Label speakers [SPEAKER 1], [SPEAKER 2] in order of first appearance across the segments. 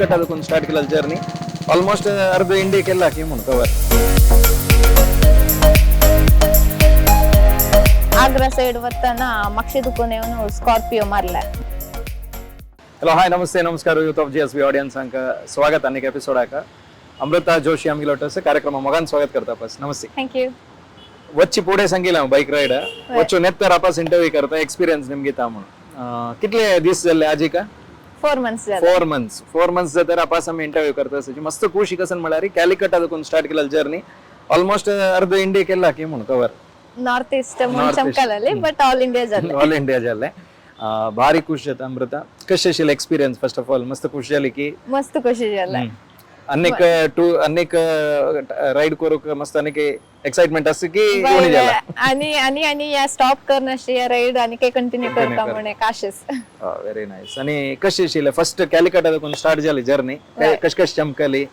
[SPEAKER 1] ಕ್ಯಾಲಿಕಟ್ ಅದಕ್ಕೊಂದು ಸ್ಟಾರ್ಟ್ केला journey almost ಅರ್ಧ ಇಂಡಿಯಾಕ್ಕೆಲ್ಲ ಹಾಕಿ ಕವರ್.
[SPEAKER 2] ಆಗ್ರಾ ಸೈಡ್ ವತ್ತನ ಮಕ್ಷಿದುಕೊನೆವನು ಸ್ಕಾರ್ಪಿಯೋ ಮಾರ್ಲೆ.
[SPEAKER 1] ಹಲೋ, ಹಾಯ್, ನಮಸ್ತೆ, ನಮಸ್ಕಾರ. Youth of G S B audience ಅಂಕ ಸ್ವಾಗತ. ಅನೇಕ ಎಪಿಸೋಡ್ ಆಕ ಅಮೃತಾ ಜೋಶಿ आमगे लोटस ಕಾರ್ಯಕ್ರಮ ಮಗನ್ ಸ್ವಾಗತ करता ಪಸ್. ನಮಸ್ತೆ.
[SPEAKER 2] Thank you.
[SPEAKER 1] वच्ची पुढे सांगितलं बाईक राईड वच्चो नेत्तर आपस इंटरव्यू करता, एक्सपिरियन्स निमगे म्हणून. कितले दीस जाल्ले आजी का?
[SPEAKER 2] 4 ಮಂತ್ಸ್.
[SPEAKER 1] 4 ಮಂತ್ಸ್. 4 ಮಂತ್ಸ್ जातर आपस आमी इंटरव्यू करता. मस्त खुशी कसन म्हळ्यार ಕ್ಯಾಲಿಕಟ್ ಅದಕ್ಕೊಂದು ಸ್ಟಾರ್ಟ್ केला ಜರ್ನಿ ಆಲ್ಮೋಸ್ಟ್ ಅರ್ಧ ಇಂಡಿಯಾಕ್ಕೆಲ್ಲ ಹಾಕಿ म्हणून ಕವರ್.
[SPEAKER 2] ನಾರ್ತ್ ಈಸ್ಟ್ ಚಮಕಲಲ್ಲಿ, ಬಟ್ ಆಲ್ ಇಂಡಿಯಾ ಜಲ್ಲೆ.
[SPEAKER 1] ಆಲ್ ಇಂಡಿಯಾ जाल्ले. ಭಾರಿ ಖುಷಿ जाता. ಅಮೃತ, कशें आशिल्लें एक्सपिरियन्स? फर्स्ट ऑफ ऑल मस्त खुश जाली की?
[SPEAKER 2] ಮಸ್ತ್ ಖುಷಿ ಜಲ್ಲೆ.
[SPEAKER 1] अनेक टू अनेक राईड करूक मस्त अनेक एक्साइटमेंट असं की कोणी जाला?
[SPEAKER 2] आणि आणि आणि या स्टॉप करनाशी या रैड आणि काही कंटिन्यू करता म्हण एक आशेस.
[SPEAKER 1] Very nice. आणि कशी आशिल्लें फर्स्ट कॅलिकट ಅದಕ್ಕೊಂದು ಸ್ಟಾರ್ಟ್ जाली ಜರ್ನಿ, कश कश चमकली?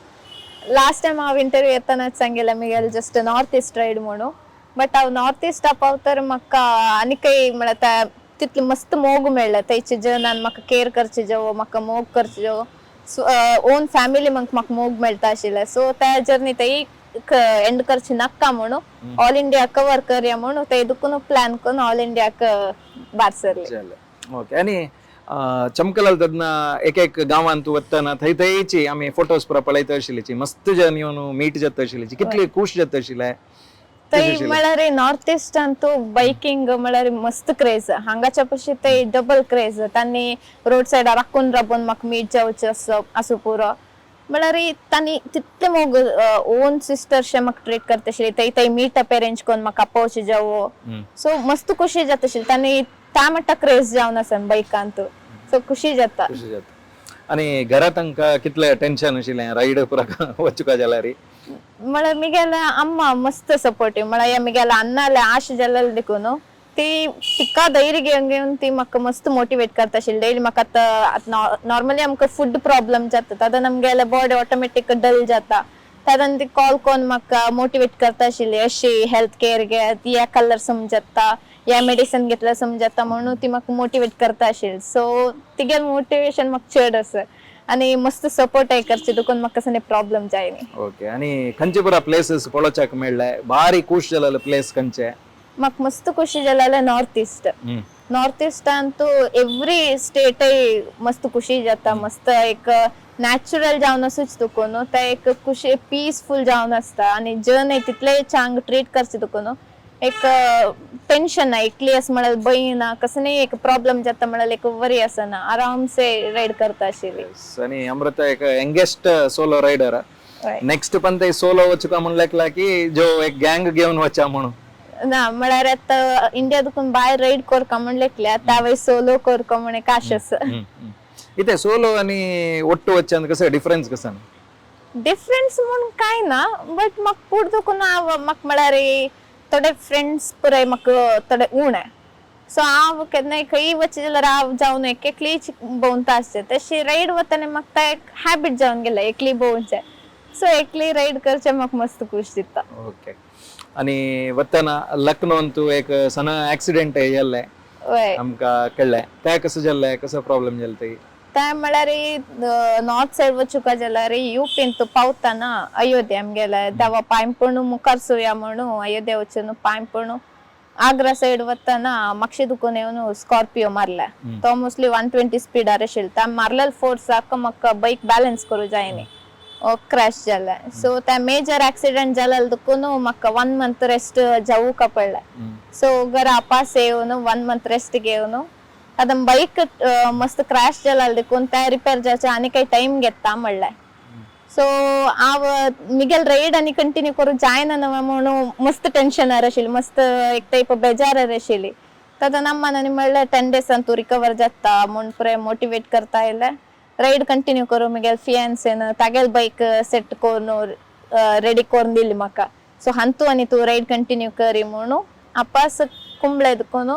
[SPEAKER 2] ಲಾಸ್ಟ್ ಟೈಮ್ ಅವ್ ಇಂಟರ್ವ್ಯೂ ಎತ್ತನ ಸಂಗಿಲ್ಲ Miguel just north east ride म्हणू, ಬಟ್ ಅವ್ ನಾರ್ತ್ ಈಸ್ಟ್ ಅಪ್ ಅವತಾರ ಮಕ್ಕ ಅನಿಕೈ म्हळ्यार तितले मस्त मोग मेळ्ळें. थंयचे जनान म्हाका केअर करचे जवो, म्हाका मोग करचे जवो, ओन फ्यामिली म्हाका म्हाका मोग मेळटा आशिल्लें. सो त्या जर्नी थंय एंड करची नाका म्हणून ऑल इंडिया कवर करया म्हणून ते दुखून प्लॅन करून ऑल इंडियाक भायर सरले.
[SPEAKER 1] जालें, ओके. आणि चमकलाल तदना एक एक गांवांत तूं वतना थंय थंयची आमी फोटोज पुरा पळयता आशिल्लीची, मस्त जन येवन मीट जाता आशिल्लीची, कितली खुश जाता आशिल्लें?
[SPEAKER 2] थंय म्हळ्यार नॉर्थ ईस्ट अंतू बायकिंग म्हळ्यार मस्त क्रेज. हांगाच्या पशी ते डबल क्रेज. तांणी रोड सायडार राखून राबून म्हाका मीट जावचें असो आसूं पुरो. म्हळ्यार तांणी तितले मोग, ओन सिस्टर शे म्हाका ट्रीट करता आशिल्ली. थंय थंय मीट अप अरेंज करून म्हाका आपोवचें जावो. सो मस्त खुशी जाता आशिल्ली. तांणी त्या म्हणटा क्रेज जावन आसा बायकांत, सो खुशी जाता.
[SPEAKER 1] खुशी जाता. आणि घरा तांकां कितलें टेन्शन आशिल्लें रायड पुरा वचुका जाल्यार?
[SPEAKER 2] म्हळ्यार मिगेले अम्मा मस्त सपोर्टिव. म्हळ्यार मिगेले अण्णाले आशे जाल्ले देखून ती तिका धैर्य घेवन घेवन ती म्हाका मस्त मोटिवेट करता आशिल्ली डेली. म्हाका आतां नॉर्मली आमकां फूड प्रॉब्लम जाता, तातूंत आमगेले बॉडी ऑटोमॅटीक डल जाता. तातूंत ती कॉल करून म्हाका मोटिवेट करता आशिल्ली, अशी हेल्थ केअर घे, ह्या कलर समजता, ह्या मेडिसन घेतल्यार समजता म्हणून ती म्हाका मोटिवेट करता आशिल्ली. सो तिगेलें मोटिवेशन म्हाका चड आसा आनी मस्त सपोर्ट करचे देखून म्हाका कसले प्रॉब्लम जायनी.
[SPEAKER 1] ओके. आणि खंयचे पुरा प्लेसेस पळोवच्याक मेळ्ळे, भारी खुश जालेले प्लेस खंयचे?
[SPEAKER 2] म्हाका मस्त खुशी जालेले north east. North east Antu every स्टेटय मस्त खुशी जाता. मस्त एक नॅचरल जावन आसूच तुका न्हू, ते एक खुशी पीसफूल जावन आसता आनी जन तितले चांग ट्रीट करचे तुका न्हू, एक टेन्शन ना, एकली आसा म्हळ्यार भंय ना, कसलेय एक प्रॉब्लम जाता म्हळ्यार एक वरी आसना, आरामसे रायड करता आशिल्ली.
[SPEAKER 1] आणि अमृता एक यंगेस्ट सोलो रायडर. नेक्स्ट पण ते सोलो वचुका म्हणलेकला की जो एक गँग घेवन वचा म्हणून?
[SPEAKER 2] ना, म्हळ्यार आतां इंडिया दुखून भायर रायड करका म्हणलेकल्या त्यावेळी सोलो करका म्हण एक आशा आसा.
[SPEAKER 1] इथे सोलो आणि ಒಟ್ಟು वच्चे कसं डिफरन्स कसं?
[SPEAKER 2] ಡಿಫ್ರೆನ್ಸ್ म्हूण काय ना, बट म्हाका पूण दुखून हांव म्हाका म्हळ्यार थोडे फ्रेंड्स पुराय म्हाका थोडे उणे. सो हांव केन्नाय खंय वचचे जाल्यार हांव जावन एक एकलीच भोंवता आसचे. तशी रायड वतना म्हाका तें एक हॅबिट जावन गेलें एकली भोंवचें. सो एकली रायड करचें म्हाका मस्त खुश दिता.
[SPEAKER 1] ओके. आणि वतना लखनौ अंतू एक सण ऍक्सिडेंट जाल्ले आमकां कळ्ळें, ते कसं जाल्लें, कसं प्रॉब्लेम जालें ते?
[SPEAKER 2] ते म्हळ्यार नॉर्थ सायड वचुका जाल्यार युपींत पावतना अयोध्या आमगेले देवा पांय पडून मुखार सोया म्हणून अयोध्या वचून पांय पडून आग्रा सायड वतना मागशे दुखून येवन स्कॉर्पियो मारले. तो मोस्टली 120 स्पीडार आशिल्लो. त्या मारलेलो फोर्साक म्हाका बाईक बॅलन्स करूं जायनी, क्रॅश जालें. सो त्या मेजर ऍक्सिडेंट जालें देखून म्हाका 1 मंथ रेस्ट जावूका पडलें. सो घरा पास येवन 1 मंथ रेस्ट घेवन आतां बाईक मस्त क्रॅश जालें देखून ते रिपेर जावचें आनी काही टायम घेता म्हणलें. सो हांव मिगेल रायड आनी कंटिन्यू करूं जायना न्हू म्हणून मस्त टेन्शनार आशिल्ली, मस्त एक टायप बेजारार आशिल्ली. तातूंत अम्मान आनी म्हणलें, 10 डेसान तूं रिकवर जाता म्हूण पुराय मोटिवेट करता आयलें. रायड कंटिन्यू करूं मिगेल फियान्सेन तागेल बाईक सेट करून रेडी करून दिली म्हाका. सो हांतू आनी तूं रायड कंटिन्यू करी म्हणून आपास कुंबळे दुखून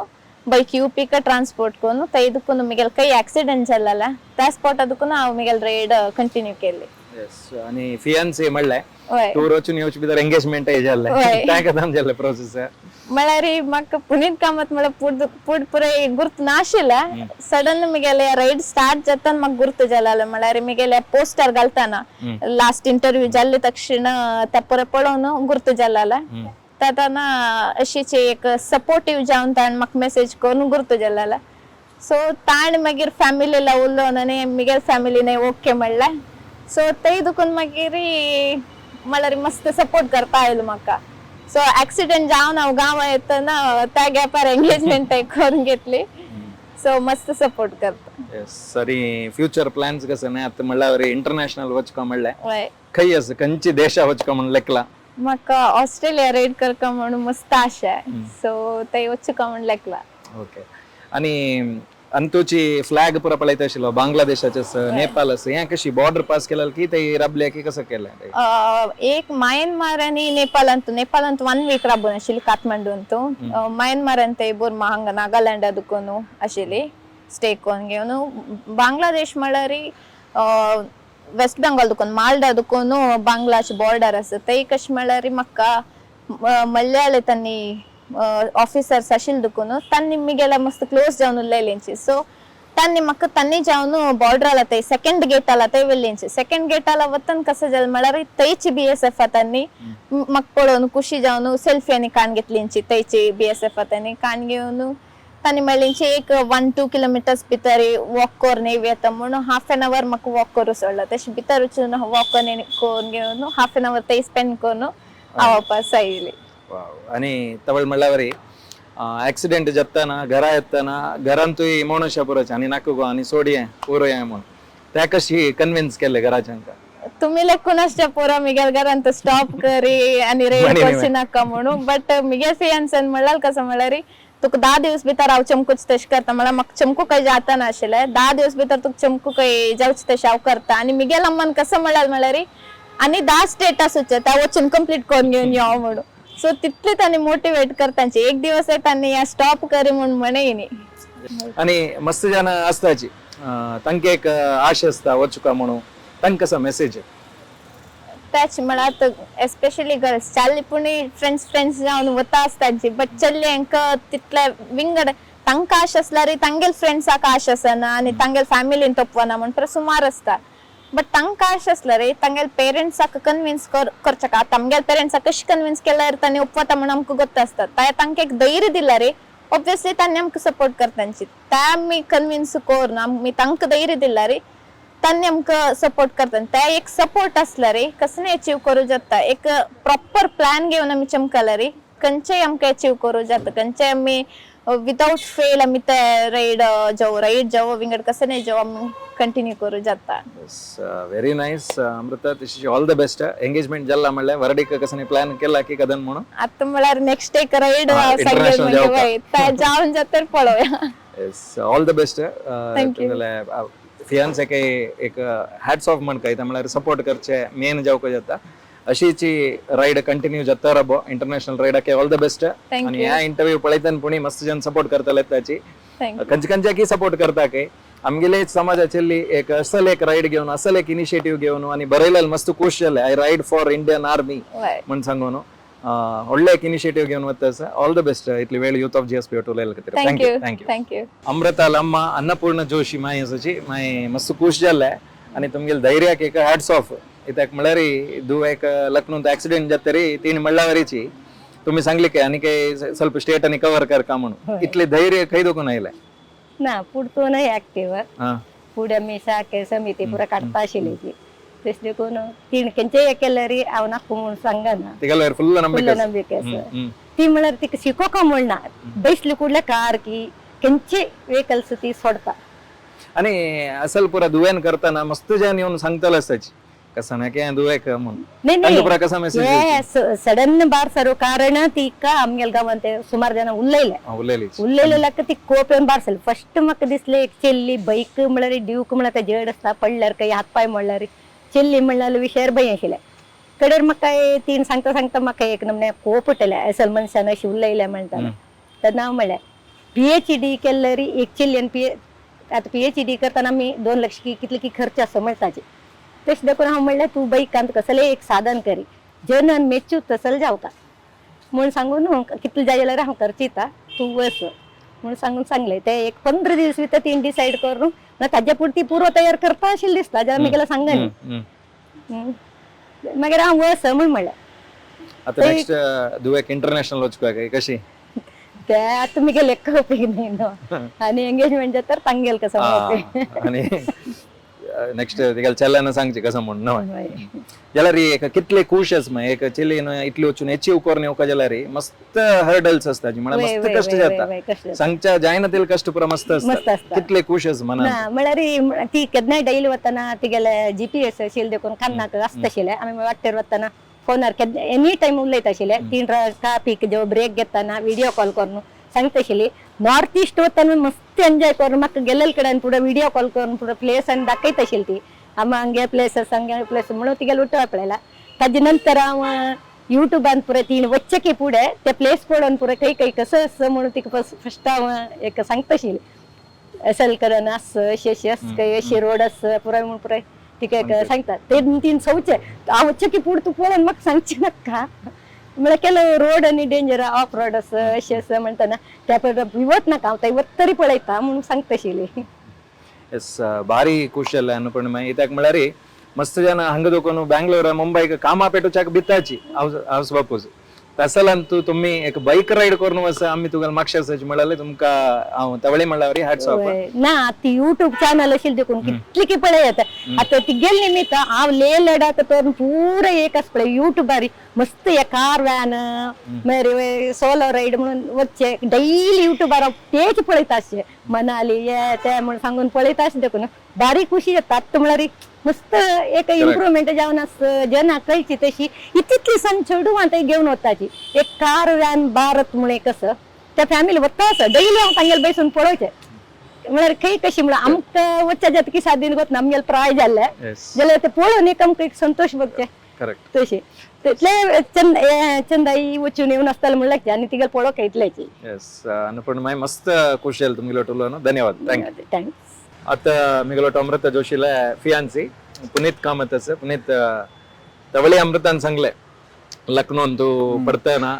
[SPEAKER 2] ಬೈಕ್ you ಪಿಕ ಟ್ರಾನ್ಸ್ಪೋರ್ಟ್ कोನು ತೈ दुखून मिगेल ಕೈ ಆಕ್ಸಿಡೆಂಟ್ जाल्ला त्या स्पॉटा दुखून हांव मिगेल रायड कंटिन्यू केली.
[SPEAKER 1] येस. आणि फियान्से म्हणलें
[SPEAKER 2] वय.
[SPEAKER 1] टूर वचून येवचे भितर एंगेजमेंट जाल्लें.
[SPEAKER 2] वय.
[SPEAKER 1] तें कदम जाल्लें प्रोसेस?
[SPEAKER 2] म्हळ्यार म्हाका पुनीत कामत म्हळ्यार पुड पुड पुराय गुर्त नाशिल्ले. सडन मिगेले रैड स्टार्ट जाताना म्हाका गुर्त जालें. म्हळ्यार मिगेले पोस्टर घालताना लास्ट इंटरव्यू जाल्ले तक्षण त्या पुराय पळोवन गुर्त जालें. ताताना अशीच एक सपोर्टीव जावन ताणें म्हाका मेसेज करून गुर्त जालें. सो ताणें मागीर फॅमिलीला उलोवन आनी मिगेल फॅमिलीने ओके म्हणलें. सो थंय दुखून मागीर म्हळ्यार मस्त सपोर्ट करता आयलो म्हाका. सो ऍक्सिडेंट जावन हांव गांवा येतना त्या गॅपार एंगेजमेंट करून घेतली. सो मस्त सपोर्ट करता.
[SPEAKER 1] सरी फ्युचर प्लॅन्स कसं नाही आता म्हणल्यार इंटरनॅशनल वचका म्हणल्यार
[SPEAKER 2] वय.
[SPEAKER 1] खंय आसा, खंयची देशा वचका म्हण लेखला?
[SPEAKER 2] म्हाका ऑस्ट्रेलिया रायड करका म्हणून मस्त आशा. सो थंय वचूका म्हण लेखला.
[SPEAKER 1] ओके, आणि अंतूची फ्लॅग पुरा पळयत आशिल्लो बांगलादेशाचे आसा, नेपाल आसा, हें कशी बॉर्डर पास केलं की ते राबले की कसं केलं?
[SPEAKER 2] एक मयन्मार आणि नेपाल अंतु, नेपाल अंतु 1 वीक राबून आशिल्ली काठमांडूंतु. मयन्मार अंत बुर्मा हांगा नागालँड दुकोನು आशिल्ली स्टे कोन घेवन. बांगलादेश म्हळ्यार वेस्ट बेंगॉल दुकोन मालडा दुकोनु बांगलाच बॉर्डर आसा. थंय कशें म्हळ्यार म्हाका मल्याळे तांणी ऑफिसर्स आशिल्ले दुकोनु तांणी मिगेल्या मस्त क्लोज जावन उरलेलेंची. सो तांणी म्हाका तांणी जावन बॉर्डर आला थंय सेकंड गेट आला थंय व्हेल्लेंची. सेकंड गेट आला वतन कसं जालें म्हळ्यार थंयची बी एस एफ तांणी म्हाका पळोवन खुशी जावन सेल्फी आनी काण घेतलींची. थंयची बी एस एफ तांणी काण घेवन तांणी म्हणलेंची एक 1-2 किलोमिटर्स भितर वॉक करून येता म्हणून हाफ एन our म्हाका वॉक करूं सोडला. तशें भितर वचून वॉक करून घेवन हाफ एन our थंय स्पेंड करून हांव वापस आयली.
[SPEAKER 1] आणि तवळ म्हणल्यावर ऍक्सिडेंट जाताना घरा येताना घरांतूय मनुष्य पुरोचे आणि नाकू गो आणि सोडिये पुरो म्हणून त्या कशी कन्व्हिन्स केले घराच्यांका?
[SPEAKER 2] तुम्ही लेखून आसच्या पोरा मिगेल घरांत स्टॉप करी आणि रेड
[SPEAKER 1] म्हणे
[SPEAKER 2] करची नाका म्हणून. बट मिगेल फियान्सान म्हणल्यार कसं म्हळ्यार तुका 10 दिवस भितर हांव चमकूच तशें करता. म्हळ्यार म्हाका चमकू काही जाता नाशिल्लें. 10 दिवस भितर तुका चमकू काही जावचें तशें हांव करता. आनी मिगेल अम्मान कसं म्हळ्यार म्हळ्यार आनी 10 स्टेट आसूचे त्या वचून कंप्लीट करून घेवन यो म्हणून. सो तितले तांणी मोटिवेट करतांचे. एक दिवस तांणी स्टॉप करी म्हणून म्हणे न्ही.
[SPEAKER 1] आणि मस्त जण असताची तांकां एक आशा आसता वचुका म्हणून, तांकां कसो मेसेज?
[SPEAKER 2] त्याच म्हळ्यार एस्पेशली गर्ल्स चालली पूण फ्रेंड्स फ्रेंड्स जावन वता आसताची. बट चल्ली हांकां तितले विंगड तांकां आश आसल्यार तांगेल फ्रेंड्साक आश आसना आनी तांगेल फॅमिलीन तोपवना म्हण सुमार आसता. बट तांकां आश आसल्यार तांगेल पेरंट्साक कन्विन्स करचें. आतां आमगेल पेरंट्साक कशें कन्विन्स केल्यार तांणी ओपवता म्हण आमकां गोत्त आसता. तांकां एक धैर्य दिल्यार ऑब्वियसली तांणी आमकां सपोर्ट करतांची. ते आमी कन्विन्स करून आमी तांकां धैर्य दिल्यार तांणी आमकां सपोर्ट करता. ते एक सपोर्ट आसल्यार कसलें अचीव करूं जाता. एक प्रॉपर प्लॅन घेवन आमी चमकल्यार खंयचेय आमकां अचीव करूं जाता. खंयचेय आमी विदाउट फेल आमी ते रायड जावं रायड जावं विंगड कसलें जावं आमी कंटिन्यू करूं जाता.
[SPEAKER 1] व्हेरी नायस अमृता, तशी ऑल the best. Engagement जाल्ला म्हणल्यार वरडीक कसं प्लॅन केला की कदन म्हणून?
[SPEAKER 2] आतां म्हळ्यार नेक्स्ट एक रायड
[SPEAKER 1] international जावपा.
[SPEAKER 2] जावन जाता पळोवया.
[SPEAKER 1] Yes, all the best.
[SPEAKER 2] Thank you.
[SPEAKER 1] फियान्से काही एक हॅट्स ऑफ म्हण काय म्हळ्यार सपोर्ट करचे मेन जावक जाता. अशीच रायड कंटिन्यू जाता रबो इंटरनॅशनल रायडाक ऑल the best.
[SPEAKER 2] Thank
[SPEAKER 1] आणि
[SPEAKER 2] you.
[SPEAKER 1] ह्या इंटरव्यू पळयताना पुणी मस्त जन सपोर्ट करतले ताची.
[SPEAKER 2] Thank you.
[SPEAKER 1] खंयचे खंयच्याकी सपोर्ट करता काय आमगेले समाजाचेली एक असल एक रायड घेवन असल एक इनिशिएटीव घेवन आणि बरयलेलं मस्त खुश जाले I ride for Indian army
[SPEAKER 2] वय.
[SPEAKER 1] म्हण सांगून व्हडले एक इनिशिएटीव घेवन वता आसा. All the best. इतली वेळ युथ ऑफ जीएसपी उलयले खातीर
[SPEAKER 2] thank you.
[SPEAKER 1] Thank you.
[SPEAKER 2] Thank you.
[SPEAKER 1] Amrita Lamma Annapurna Joshi माय आसाची माय मस्त खुश जाले आनी तुमगेले धैर्याक एक हॅट्स ऑफ. कित्याक म्हळ्यार धुव एक लखनौत ऍक्सिडेंट जातरी तीन म्हणल्यावरीची तुम्ही सांगली काय आनी काय ಸ್ವಲ್ಪ स्टेट आनी कवर करका म्हणून इतले धैर्य खंय दोकून आयले?
[SPEAKER 3] ना पुढतो नाही ऍक्टिव्ह.
[SPEAKER 1] हा.
[SPEAKER 3] पुढे आमी सारखे समिती पुरा काडता आशिल्ली ती तशें देखून तीण खंयचेय केल्यार हांव नाका म्हूण सांगना.
[SPEAKER 1] तिगेलो फुल ನಂಬಿಕೆ
[SPEAKER 3] फुल्ल
[SPEAKER 1] आसा.
[SPEAKER 3] ನಂबिಕೆ आसा.
[SPEAKER 1] हम्म, हम्म.
[SPEAKER 3] ती म्हळ्यार तिका शिकोवका म्हण ना, बैसली कुडल्या कार की खंयचे वेहिकल्स ती सोडता.
[SPEAKER 1] आणि असल पुरा दुवेन करताना मस्त जन येऊन सांगतले आसताची कसं ना की दुवेक म्हणून
[SPEAKER 3] नाही
[SPEAKER 1] तांकां पुरा कसा मेसेज?
[SPEAKER 3] हे सडन बार सरो कारण तिका आमगेल गांवांत सुमार जण उलयले.
[SPEAKER 1] उलयली.
[SPEAKER 3] उलयलेल्याक ती कोप येवन बारसले. फर्स्ट म्हाका दिसले एक चेल्ली बैक म्हळ्यार ड्यूक म्हळ्यार जड आसता, पडल्यार काही हात पाय मोडल्यार चेल्ली म्हणल्यार विशयार भंय आशिल्ले. कडेर म्हाका तीन सांगता सांगता म्हाका एक नमने कोप उठले असल मनशान अशी उलयले म्हणटाना. तेन्ना हांव म्हणलें पीएचडी केल्यार एक चेल्ली पी आतां पीएचडी करतना आमी 2 लक्ष की कितले की खर्च आसा म्हणटाचे. तशें देखून हांव म्हणलें तूं बैकांत कसलें एक साधन करी जनन मेच्यू तसल जावका. म्हूण सांगून कितले जाय जाल्यार हांव खर्च दिता, तूं वच म्हणून सांगून सांगले. ते एक 15 दीस भितर तीन डिसायड करून ना ताज्या पुरती पूर्व तयार करता अशें दिसता, जाल्यार मिगेला सांगनी. मागीर हांव वच म्हूण म्हणलें.
[SPEAKER 1] आता नेक्स्ट दुवेक इंटरनॅशनल वचपाक कशी?
[SPEAKER 3] ते आतां मिगेले कपीक न्ही न्हू, आनी एंगेजमेंट जाता तांगेल कसो.
[SPEAKER 1] आणि नेक्स्ट तिका चेल्यान सांगचे कसं म्हण न्हय जाल्यार एक कितले खुश आस मग एक चेलीन इतली वचून एचीव करून येवका जाल्यार मस्त हर्डल्स आसता म्हळ्यार मस्त कश्ट जाता, सांगच्या जायना तितले कश्ट पुरा मस्त
[SPEAKER 3] मस्त
[SPEAKER 1] आसता.
[SPEAKER 3] आसता.
[SPEAKER 1] कितले खुश आस मनान?
[SPEAKER 3] ना म्हळ्यार ती केन्नाय डैली वतना तिगेले जीपीएस आशिल्लें देखून कान्नाक आसता आशिल्लें. आमी वाटेर वतना फोनार केन्ना एनी टायम उलयता आशिल्ले. तीन ट्राफीक जेव ब्रेक घेतना व्हिडिओ कॉल करून सांगता आशिल्ली. नॉर्थ ईस्ट वतना मस्त एन्जॉय करून म्हाका गेल्ले कडेन पुरो व्हिडिओ कॉल करून पुरो प्लेस आनी दाखयता आशिल्ली ती. आमी हांगे प्लेस आसा हांगे प्लेस म्हणून तिगेले उठवा पळयला. ताजे नंतर हांव युट्यूबान पुरो ती वच्चे की फुडें ते प्लेस पळोवन पुरो खंय खंय कसो आसा म्हणून तिका फस्ट हांव एक सांगता आशिल्ली. असल करून आस अशें अशें आस खंय अशी रोड आस पुराय म्हूण पुराय तिका एक सांगता. ते तीन सवचे हांव वच्चे की फुडें तूं पळोवन म्हाका सांगचें नाका म्हळ्यार केलो रोड आनी डेंजर ऑफ रोड आसा अशें आसा म्हणटना त्या पळय भिवत नाका, हांव थंय वत तरी पळयता म्हणून सांगता आशिल्ली.
[SPEAKER 1] एस, ಭಾರಿ ಖುಷಿ ಅಲ್ಲ ಅನ್ನಪೂರ್ಣಿಮೆ. ಇತ್ತಾಕ म्हळ्यार मस्त ಜನ ಹಂಗ ದೋಕೊನು ಬ್ಯಾಂಗ್ಳೂರ್ ಮುಂಬೈಗೆ कामा पेटूच्याक बिताची हावस बापूस तसलांतू तुम्ही एक बाईक राईड करून वस आम्ही तुका मागशे म्हळ्यार तुमका हांव तवळे म्हणल्यार हॅट्स ऑफ.
[SPEAKER 3] ना ती युट्यूब चॅनल अशील देखून कितली की पळय येता. आता ती गेल निमित्त हांव ले लडाख तर पुरो एक आसा पळय युट्यूबार मस्त हे कार व्हॅन मागीर सोलो रायड म्हणून वच्चे डैली युट्यूबार हांव तेच पळयता आसचें. मनाली हे ते म्हणून सांगून पळयता आसचें देखून बारीक खुशी येता. आतां म्हळ्यार मस्त एक इम्प्रुवमेंट जावन आस जना कळची तशी इतली सण चेडवां थंय घेवन वताची. एक कार व्हॅन भारत म्हणून एक आसा त्या फॅमिली वता आसा डैली. हांव तांगेले बसून पळोवचें म्हळ्यार खंय कशी म्हळ्यार आमकां वच्च्या जातकी सात दीन वतना आमगेले प्राय जाल्ले जाल्यार ते पळोवन एक आमकां एक संतोश भोगचे. तशी तितले चंद चंदाई वचून येवन आसताले म्हणल्यार लागचे आनी तिगेले पळोवंक इतल्याची.
[SPEAKER 1] एस, ಅನ್ನಪೂರ್ಣಿಮೆ मस्त ಖುಷಿ ಅಲ್ಲ ತುಮಗೆಲ್ಲ ಟುಲ್ಲೋನು. ಧನ್ಯವಾದ, thank you.
[SPEAKER 3] Thanks.
[SPEAKER 1] आता मिगलोट अमृता जोशीला फियांसी पुनीत कामत असं. पुनीत, तवळे अमृतान सांगले लग्नोन तू पडताना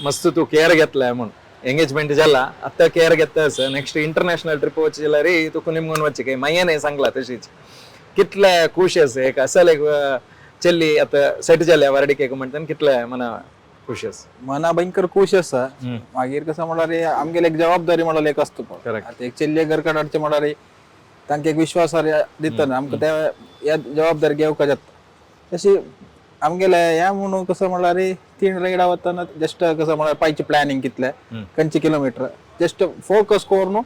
[SPEAKER 1] मस्त तू केअर घेतलाय म्हणून एंगेजमेंट झाला आता केअर घेतला असं नेक्स्ट इंटरनॅशनल ट्रिप वच जाल्यार रे तुका निमगून वच्चे काय मय्याने सांगला तशीच कितले खुश आसा एक असल एक चेल्ली आता सेट जाल्या वारडीक एक म्हणटान कितले मना खुश आसा.
[SPEAKER 4] मना भयंकर खुश आसा. मागीर कसं म्हळ्यार आमगेले एक जबाबदारी म्हळ्यार एक आसता पळय. आतां एक चेल्ले घर काडचे म्हळ्यार तांकां एक विश्वास दितना आमकां त्या ह्या जबाबदारी घेवपाक जाता. तशी आमगेले ह्या म्हणून कसं म्हळ्यार तीन रायडा वतना जस्ट कसं म्हळ्यार पायचे प्लॅनिंग कितले खंयचे किलोमिटर जस्ट फोकस करून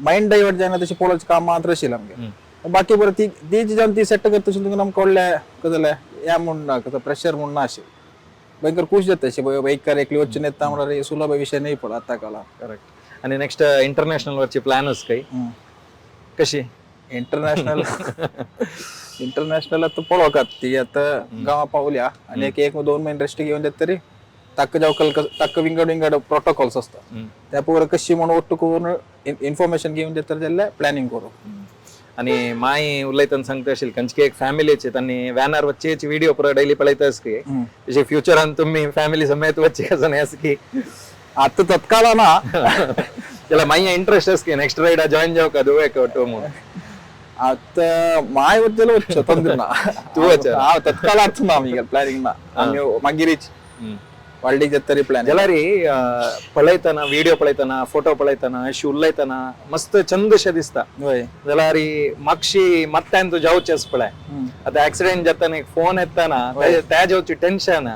[SPEAKER 4] मायंड डायवर्ट जायना तशें पळोवचें काम मात्र आशिल्लें आमगेलें. बाकी बरें ती ती जावन ती सेट करता तशें तुमकां आमकां व्हडलें कसं जालें ह्या म्हूण ना कसं प्रेशर म्हूण ना अशें भयंकर खुश जाता अशें बाईकार एकली वचून येता म्हळ्यार सुलभ विशय न्ही पड आतां काळार.
[SPEAKER 1] करेक्ट. आणि नेक्स्ट इंटरनॅशनल वरची प्लॅन आसा काही कशी?
[SPEAKER 4] इंटरनॅशनल इंटरनॅशनल आता पळोवकात ती आता गांवा पावल्या आणि एक एक दोन महिने रेस्ट घेवन जात तरी ताका जावकल ताका विंगड विंगड प्रोटोकॉल्स असतात. त्या पूरा कशी म्हणून ಒಟ್ಟು करून इन्फॉर्मेशन घेवन जात जाल्यार प्लॅनिंग करू.
[SPEAKER 1] आणि माय उलयतना सांगता असेल कंचकी एक फॅमिलीचे त्यांनी व्हॅनार वच्चेची व्हिडिओ पुरा डेली पळयता की तशी फ्युचरान तुम्ही फॅमिली समेत वच्चे कसं नाही असं की?
[SPEAKER 4] आता तत्काळ ना.
[SPEAKER 1] त्याला माय इंटरेस्ट असकी नेक्स्ट राईड जॉईन जाऊ का दुवे टो म्हणून?
[SPEAKER 4] आता माय वच्चेलो वच्चो ತೊಂದ್ರೆ ना.
[SPEAKER 1] तू वच्चो?
[SPEAKER 4] हा तत्काळ आतां ना आमी प्लॅनिंग ना आमी मागीरीच वाडलीक जात तरी प्लॅन.
[SPEAKER 1] जाल्यार पळयतना व्हिडिओ पळयतना फोटो पळयतना अशी उलयतना मस्त चंदशें दिसता. जाल्यार मागशी मत्त्यान तूं जावचेंच पळय आता ऍक्सिडेंट जाताना एक फोन येताना त्या जावची टेन्शन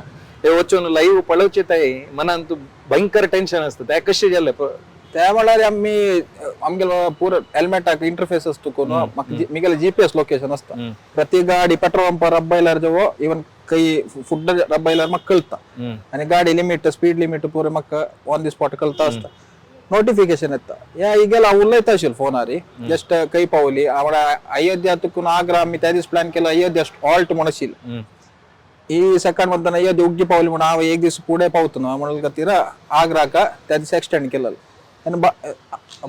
[SPEAKER 1] ते वचून लाईव्ह पळोवचे ताई मनान तूं भयंकर टेन्शन असता त्या कशें जालें?
[SPEAKER 4] त्या म्हळ्यार आमी आमगेलो पुरो हेल्मेटाक इंटरफेस असतो कोण म्हाका मिगेले जीपीएस लोकेशन असता. प्रति गाडी पेट्रोल पंपार रब्बायल्यार जवळ इवन काही फुड रब्बायल्यार म्हाका कळता आणि गाडी लिमिट स्पीड लिमिट पुरो म्हाका ऑन the spot कळता असता. नोटिफिकेशन येता या हिगेला उलयता आशिल्लो फोनार जस्ट खंय पावली आवड अयोध्या तुकून आग्रा. आमी त्या दीस प्लॅन केला अयोध्या ऑल्ट म्हण आशिल्लो. ಈ ಸೆಕೆಂಡ್ ಮಂತ್ ಅಯೋಧ್ಯೆ ಉಗ್ಗಿ पावली म्हणून हांव एक दीस फुडें पावतलो म्हणून खातीर आग्राक त्या दिसा एक्सटेंड केलेलो. आनी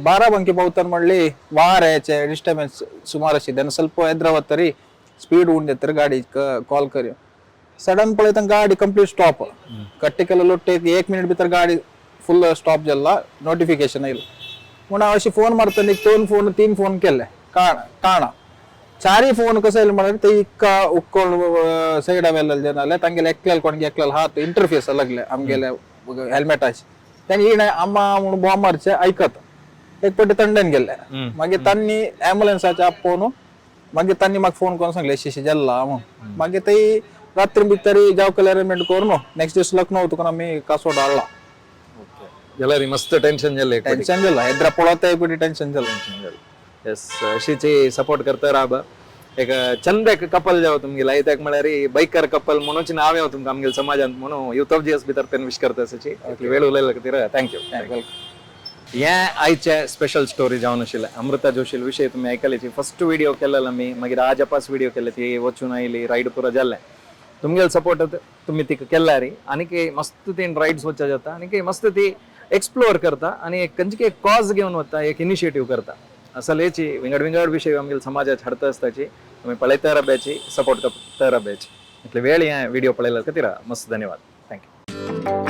[SPEAKER 4] बाराबंकी पावताना म्हणली वाऱ्याचे डिस्टर्बन्स सुमार आशिल्लें तेन्ना ಸ್ವಲ್ಪ ಎದ್ರ तरी स्पीड उण जातर गाडी कॉल कर सडन पळयता गाडी कंप्लीट स्टॉप, कट्टिकेला लोट्टे एक मिनिट भितर गाडी फुल स्टॉप जाल्ला, नोटिफिकेशन येयलें. म्हूण हांव अशी फोन मारतना एक 2 फोन 3 फोन केले, काणा चारय फोन कसं येयलें म्हळ्यार ते इक्का उक्कोळ सैडा वेल्ले जनाले तांगेले एकल्याल कोणगे एकल्याल हात इंटरफेस लागले आमगेले हेल्मेटाचे. तांणी इणे अम्मा म्हणून बॉम्ब मारचे आयकत एक पटी थंडेन गेले. मागीर तांणी ॲम्ब्युलन्साचे आपोवन मागीर तांणी म्हाका फोन करून सांगले अशी अशी जाल्ला म्हणून. मागीर ते रात्री भितर जाव केले अरेंजमेंट करून नेक्स्ट दीस लखनौ तुका आमी कासोड हाडला.
[SPEAKER 1] जाल्यार मस्त टेन्शन जालें एक पटी.
[SPEAKER 4] टेन्शन जालां, हेद्रा पळोवता एक पटी टेन्शन जालें.
[SPEAKER 1] येस, अशीच सपोर्ट करता राब. एक चंद एक कपल जाव तुमगेले, कित्याक म्हळ्यार बायकर कपल म्हणून नांव येव तुमकां आमगेले समाजांत म्हणून युथ ऑफ जीएस भितर तेन विश करता अशीची. इतली वेळ उलयल्या खातीर thank you. हे आयचे स्पेशल स्टोरी जावन आशिल्लें अमृता जोशील विशय तुमी आयकल्याची. फर्स्ट व्हिडिओ केलेलो आमी, मागीर आज अपास व्हिडिओ केले, ती वचून आयली, रायड पुरो जाल्लें. तुमगेले सपोर्ट तुमी तिका केल्यार आनीक मस्त तीन रायड्स वचच्या जाता, आनीक मस्त ती एक्सप्लोर करता आनी एक खंयची एक कॉज घेवन वता, एक इनिशिएटीव करता. असल हेची विंगड विंगड विशय आमगेले समाजात हाडता आसताची. तुमी पळयता रब्याची, सपोर्ट करता रब्याची. इतले वेळ हे व्हिडिओ पळयल्या खातीर मस्त धन्यवाद. Thank you.